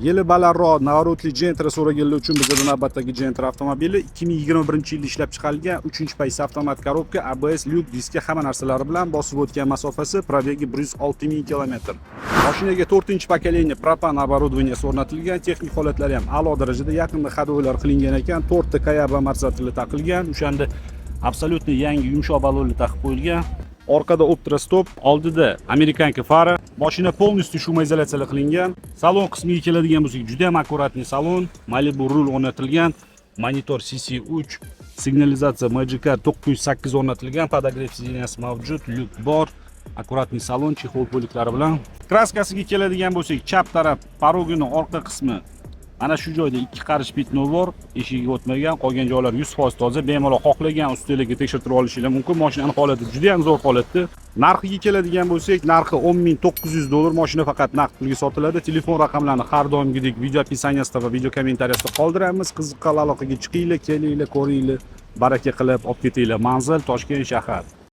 Yili balandroq наворот li Gentra so'raganlar uchun bizada navbatdagi Gentra avtomobili, 2021 yilda ishlab chiqarilgan, 3 paysa, avtomat коробка, ABS, lyuk, diska, hamma narsalari bilan. Bosib o'tgan masofasi, пробег i 106 ming kilometr. Mashinaga 4 поколение propan оборудование si o'rnatilgan, texnik holatlari ham a'lo darajada, yaqinda ходовой lar qilingan ekan, to'rtta Kayaba amortizatorlar taqilgan, o'shanda абсолютно yangi yumshoq balonlar taqib qo'yilgan. Orqada Optra stop, oldida американка fara. Mashina полностью шумоизоляция qilingan. Salon qismiga keladigan bo'lsak, juda ham аккуратный salon, Malibu rul o'rnatilgan, monitor CC3, signalizatsiya Magicar 908 o'rnatilgan, подогрев сиденья si mavjud, lyuk bor. Аккуратный salon чехол bo'liklari bilan. Краска siga keladigan bo'lsak, chap taraf порог ini orqa qismi, mana shu joyda 2 qarish пятно bor, eshigiga o'tmagan, qolgan joylar 100% toza. Bemalol xohlagan ustalarga tekshirtirib olishinglar mumkin. Mashinani holati juda ham zo'r holatda. Narxiga keladigan bo'lsak, narxi 10 900 dollar. Mashina faqat naqd pulga sotiladi. Telefon raqamlarini har doimgidek video описание sida va video kommentariyasida qoldiramiz. Qiziqqanlar aloqaga chiqinglar, kelinglar, ko'ringlar, baraka qilib olib ketinglar. Manzil: Toshkent shahar.